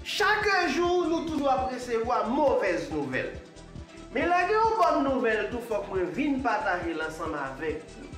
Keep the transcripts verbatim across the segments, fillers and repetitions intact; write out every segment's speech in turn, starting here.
Chak jou, nou toujou ap resevwa movèz nouvèl. Men lè gen yon bòn nouvèl tou, fòk mwen vin pataje l ansanm avèk nou.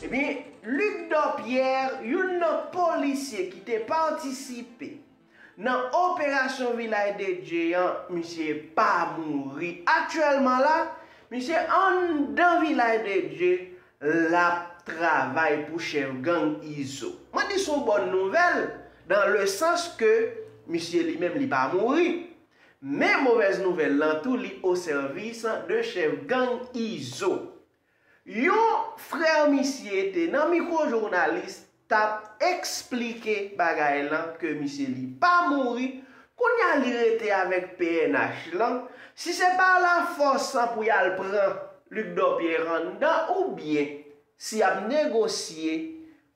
Ebyen, Luc Dorpierre, youn nan polisye ki te patisipe nan operasyon Vilaj de Dye an, misye pa mouri. Aktyèlman la, misye anndan Vilaj de Dye, l ap travay pou chèf gang Izo. Mwen di se yon bòn nouvèl, dans le sens que misye li menm li pa mouri. Men movèz nouvèl lan tou, li o sèvis de chèf gang Izo. Yon frè misye te nan mikwo jounalis t ap eksplike bagay lan ke misye li pa mouri, kounye a li rete avèk P N H lan, si se pa lafòs pou y al pran Luc Dorpierre anndan oubyen si y ap negosye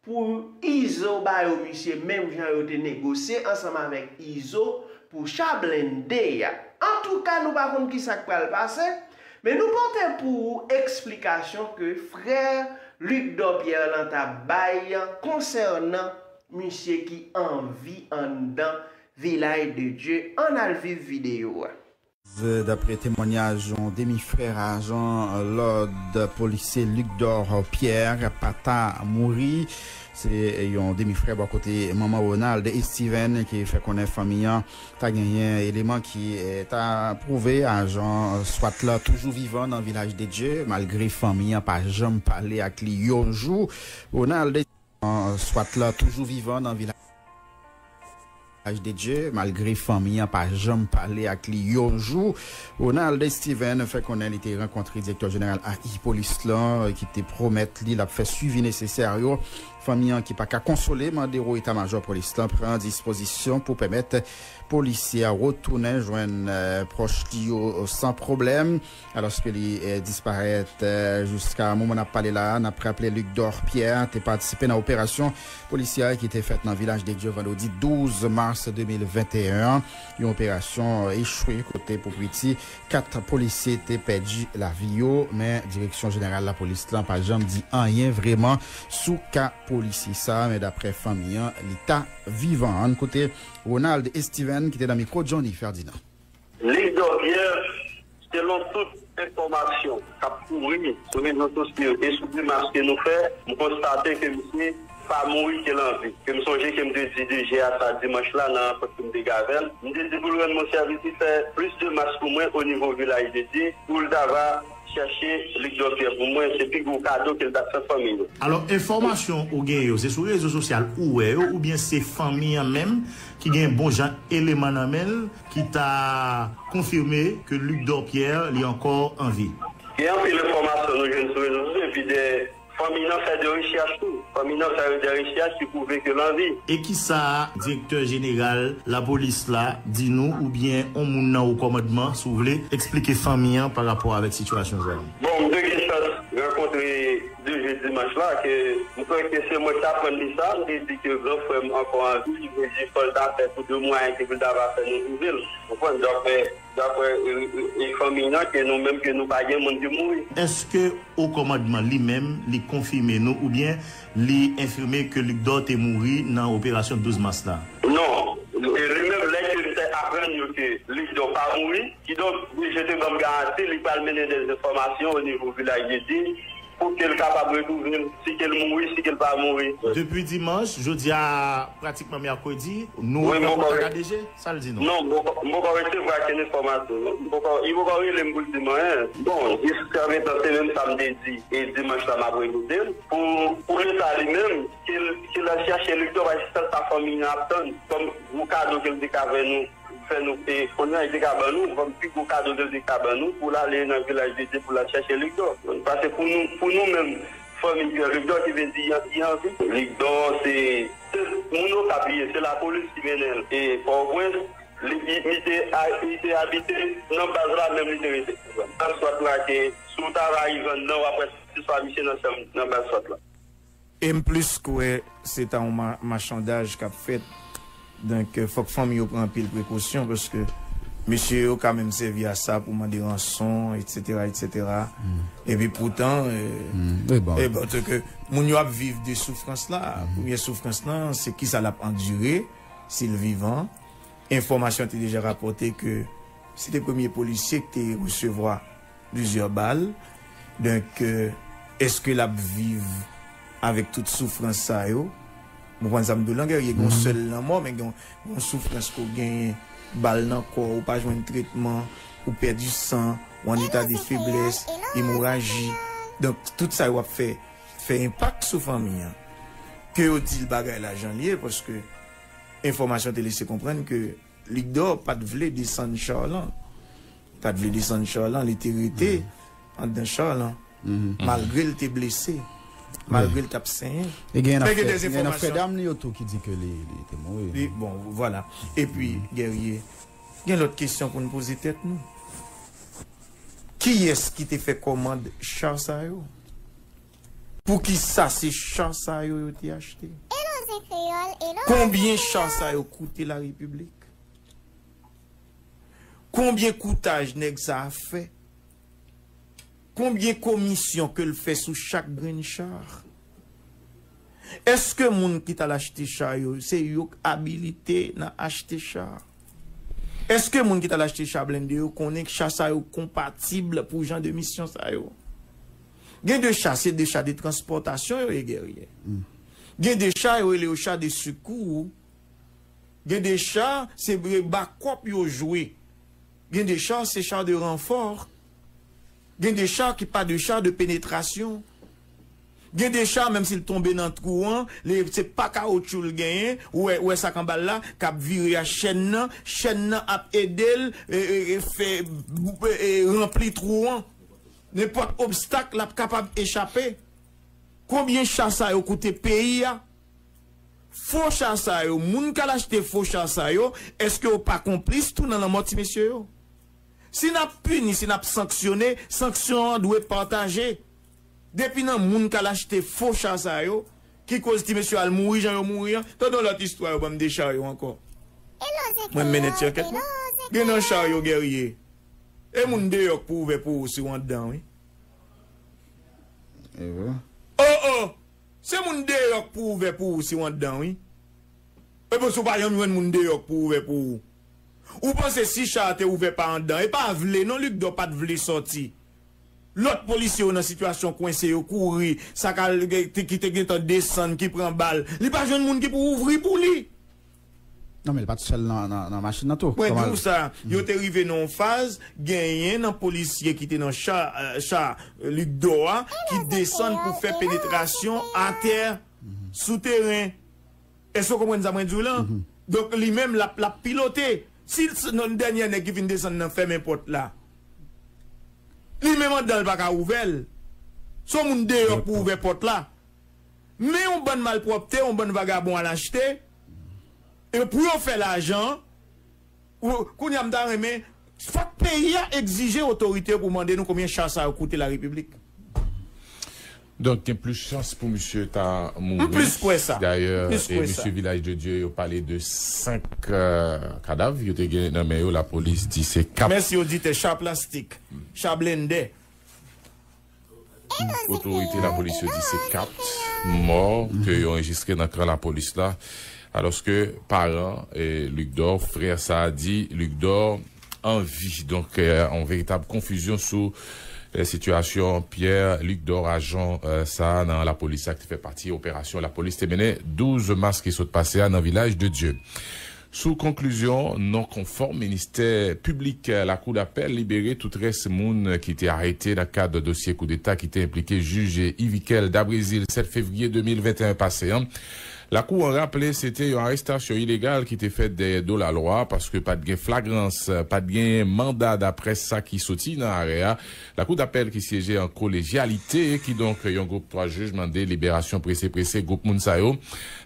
pou Izo ba yo misye menm jan yo te negosye ansanm avèk Izo pou cha blende a. Antouka, nou pa konn kisa k pral pase, men nou pote pou ou eksplikasyon ke frè Luc Dorpierre lan t ap bay konsènan misye ki an vi anndan Vilaj de Dye. Ann al viv videyo a. Dapre temwanyaj yon demi frè ajan lòd, polisye Luc Dorpierre pa ta mouri. Se yon demi frè bò kote manman Ronald Estiven ki fè konnen fanmi an ta genyen eleman ki, eh, ta pwouve ajan swat la toujou vivan nan Vilaj de Dye, malgre fanmi an pa janm pale ak li yon jou. Ronald Estiven, swat la toujou vivan nan Vilaj de Dye, malgre fanmi an pa janm pale ak li yon jou. Ronald Estiven fè konnen li te rankontre direktè jeneral A I polis lan, ki te pwomèt li l ap fè swivi nesesè yo. Fanmi an ki pa ka konsole mande wo eta majò polis lan pran dispozisyon pou pèmèt polisye a retounen jwenn, eh, pwòch li yo san pwoblèm. Alòske li, eh, disparèt, eh, jiska moman n ap pale la a, n ap raple Luc Dorpierre te patisipe nan operasyon polisyè ki te fèt nan Vilaj de Dye vandredi douz mas de mil venteyen an. Yon operasyon, eh, echwe kote pou piti kat polisye te pèdi lavi yo, men direksyon jeneral lapolis lan pa janm di anyen vrèman sou ka polisye sa a, men daprè fanmi an, li ta vivan. Ann koute Ronald Estiven ki te nan mikwo Johnny Ferdinand. Luc Dorpierre, selon tout enfòmasyon k ap kouri sou rezo sosyo e sou demach ke nou fè, m konstate ke misye pa mouri, ke l an vi. Ke m sonje ke m te di D G a sa dimanch la nan rankont ke m te gen avè l. M te di pou l rann mwen sèvis, li fè plis demach pou mwen o nivo Vilaj de Dye, pou l ta va chèche Luc Dorpierre pou mwen, se pi gwo kado ke l t ap fè fanmi yo. Alò, enfòmasyon ou gen yo, se sou rezo sosyal ou wè yo, oubyen se fanmi an menm ki gen bon jan eleman nan men l ki ta konfime ke Luc Dorpierre li ankò an vi? Gen anpil enfòmasyon nou jwenn sou rezo sosyo, epi de fanmi nan fè de rechèch tou. Fanmi nan fè de rechèch ki pwouve ke l an vi. E kisa direktè jeneral lapolis la di nou, oubyen on moun nan wo kòmandman, si w vle, eksplike fanmi an pa rapò avèk sitiyasyon sa a? Bon, m te gen chans rankontre D G dimanch la, ke m kwè ke se mwen ki t aprann li sa, m te di ke gran frè m ankò an vi, li vle di fò l ta fè tou de mwayen ke pou l ta va fè nou twouve l. Ou konprann? Daprè, daprè, e, e, e fanmi nan, ke nou menm, ke nou pa gen moun ki mouri. Èske wo kòmandman li menm, li konfime nou, oubyen li enfime ke Luc Dor te mouri nan operasyon douz mas la? Non. E li menm, lè ke m te aprann yo ke Luc Dor pa mouri, kidonk, D G te ban m garanti, li pral mennen de enfòmasyon o nivo Vilaj de Dye, pou ke l kapab retwouve l, si ke l mouri, si ke l pa mouri. Depi dimanch, jodi a pratikman mèkredi, nou wè kontak a D G, sa l di nou? Non, m poko, m poko resevwa kenn enfòmasyon, non. M poko, li poko rele m pou l di m anyen. Bon, jiskametan se menm sa m te di, e dimanch la m ap repete l. Pou, pou leta li menm, ke l, ke l al chache Luc Dor, paske se sèl sa fanmi an ap tann, kòm gwo kado ke l te ka fè nou. Fè nou, e, kounye a, li te ka ban nou, kòm pi gwo kado ke l te ka ban nou, pou l ale nan Vilaj de Dye, pou l al chache Luc Dor. Paske pou nou, pou nou menm, fanmi Pierre Luc Dor, ki vle di, li an vi. Luc Dor, se, se moun Okap li ye, se lapolis ki mennen l. E Pòtoprens, li, li, li te, a, li te abite nan baz la, menm li te rete. Nan swat la, ke si w ta va rive anndan, w ap wè se swa misye nan chanm, nan baz swat la. E m plis kwè se ta yon ma-, machandaj k ap fèt. Donk, euh, fòk fanmi yo pran anpil prekosyon, paske mesye yo ka menm sèvi a sa pou mande ranson, etsetera, etsetera. Epi poutan, euh, e bon, antanke moun yo ap viv de soufrans la, premye soufrans lan, se kisa l ap andire, si l vivan. enfòmasyon te deja rapòte ke se te premye polisye ki te resevwa plizyè bal. Donk, èske l ap viv avèk tout soufrans sa yo? Ou konprann sa m di w lan, Guerrier, gen yon sèl lanmò, men gen yon, yon soufrans ke w genyen, bal nan kò w, ou pa jwenn tretman, ou pèdi san, ou an eta de feblès, emoraji. Donk, tout sa yo ap fè, fè enpak sou fanmi an. Ke yo di l bagay la jan l ye, paske enfòmasyon te lese konprann ke Luc Dor pa t vle desann cha lan. Pa t vle desann cha lan, li te rete anndan cha lan. Malgre l te blese, malgre l t ap senyen. E gen nan Men gen frè, de gen nan frè enfòmasyon. Dam li yo tou ki di ke li, li te mouri. Li, bon, vwala. Epi, Guerrier, gen lòt kesyon pou n poze tèt nou. Kiyès ki te fè kòmand cha sa yo? Poukisa se cha sa yo yo te achte? Konbyen cha sa yo koute larepiblik? Konbyen koutaj nèg sa a fè? Konbyen komisyon ke l fè sou chak grenn cha? Èske moun ki t al achte cha yo, se yo k abilite nan achte cha? Èske moun ki t al achte cha blende yo konnen cha sa yo konpatib pou jan de misyon sa yo? Gen de cha, se de cha de transpòtasyon yo ye, Guerrier. Gen de cha, yo rele yo cha de sekou. Gen de cha, se bakòp yo jwe. Gen de cha, se cha de ranfò. Gen de cha ki pa de cha de penetrasyon. Gen de cha, menm si l tonbe nan twou an, li, se pa kawotchou l genyen, ou wè, ou wè sa k anba l la, k ap vire a chèn nan, chèn nan ap ede l, e, e, e, fè, e, e, ranpli twou an. Nenpòt obstak, l ap kapab echape. Konbyen cha sa yo koute peyi a? Fo cha sa yo, moun k al achte fo cha sa yo, èske yo pa konplis tou nan lanmò ti mesye yo? Si n ap pini, si n ap sanksyone, sanksyon an dwe pataje. Depi nan moun k al achte fo cha sa yo, ki koz ti mesye al mouri jan yo mouri an, tande yon lòt istwa yo ban m de cha yo ankò. Mwen mennen ti ankèt mwen. Gen nan cha yo, Guerrier. E moun deyò k pou ouvè pou ou si w anndan, wi. E vre. Oh, oh! Se moun deyò k pou ouvè pou ou si w anndan, wi. E bon, si w pa janm jwenn moun deyò k pou ouvè pou ou. Ou panse si cha a te ouvè pa anndan, e pa vle non, Luc Dor pa t vle sòti. Lòt polisye yo nan sitiyasyon kwense, yo kouri, sa k al, ki te gentan desann, ki pran bal. Li pa jwenn moun ki pou ouvri pou li. Non, men li pa t sèl nan, nan, nan machin nan tou. Mwen di w sa, yo te rive nan yon faz, genyen nan polisye ki te nan cha, eh, cha, eh, Luc Dor a, ki desann pou fè penetrasyon atè, sou teren. Èske w konprann sa mwen di w lan? Donk, li menm, l ap, l ap pilote. Si l, s-, nan dènyè nèg ki fin desann nan fèmen pòt la, li menm anndan l pa ka ouvè l. Se yon moun deyò k pou ouvè pòt la. Men yon bann malpwòpte, yon bann vagabon al achte, e pou yo fè lajan, ou, kounye a m ta renmen, fòk peyi a egzije otorite yo pou mande nou konbyen cha sa yo koute larepiblik. Donk, gen plis chans pou misye ta mouri. M plis kwè sa. Dayè, e, misye Vilaj de Dye, yo pale de senk, euh, kadav yo te gen nan men yo, lapolis di se kat. Mèsi oditè, cha plastik, cha blende. Otorite lapolis yo di se kat mò ke yo anrejistre nan kan lapolis la, alòske paran, eh, Luc Dor, frè sa a di Luc Dor an vi. Donk, eh, yon veritab konfizyon sou, eh, sitiyasyon Pierre Luc Dor, ajan, eh, sa a nan lapolis la ki te fè pati operasyon lapolis te mennen douz mas ki sot pase a nan Vilaj de Dye. Sou konklizyon non konfòm, ministè piblik, eh, Lakou dapèl libere tout rès moun ki te arete nan kad dosye koudeta ki te enplike jij Yvikel Dabrésil sèt fevriye de mil venteyen pase an. Lakou an raple se te yon arestasyon ilegal ki te fèt dèyè do lalwa paske pa t gen flagrans, pa t gen manda daprè sa ki soti nan arè a. Lakou dapèl ki syeje an kolejyalite, kidonk yon gwoup twa jij mande liberasyon prese prese gwoup moun sa yo.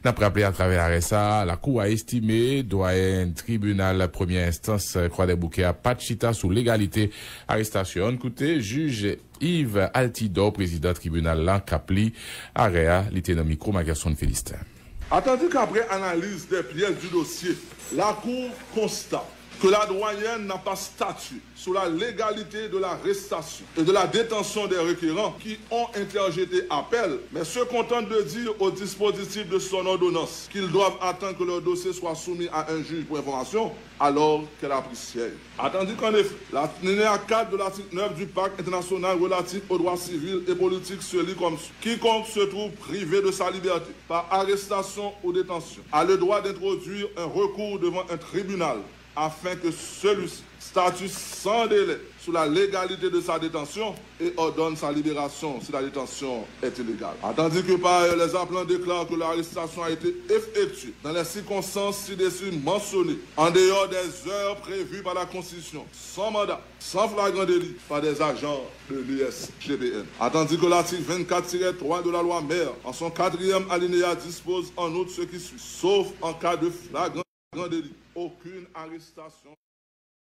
N ap raple atravè arè sa a, lakou a estime dwayen tribinal premyè enstans Kwadèboukè a pa t chita sou legalite arestasyon an. Koute jij Yves Altidor, prezidan tribinal la, k ap li arè a, li te nan mikwo Magerson Philistin. Attendu qu'après analyse des pièces du dossier, la Cour constate que la douanière n'a pas statué sur la légalité de l'arrestation et de la détention des requérants qui ont interjeté appel, mais se contente de dire au dispositif de son ordonnance qu'ils doivent attendre que leur dossier soit soumis à un juge pour information, alors qu'elle a pris siège. Attendu qu'en effet, l'alinéa quatre de l'article neuf du Pacte international relatif aux droits civils et politiques se lit comme suit. Quiconque se trouve privé de sa liberté par arrestation ou détention a le droit d'introduire un recours devant un tribunal afin que celui-ci statue sans délai sur la légalité de sa détention et ordonne sa libération si la détention est illégale. Attendu que par ailleurs les appelants déclarent que l'arrestation a été effectuée dans les circonstances ci-dessus mentionnées, en dehors des heures prévues par la Constitution, sans mandat, sans flagrant délit, par des agents de l'U S G P N. Attendu que l'article vingt-quatre tiret trois de la loi Mère, en son quatrième alinéa, dispose en outre ce qui suit. Sauf en cas de flagrant délit, aucune arrestation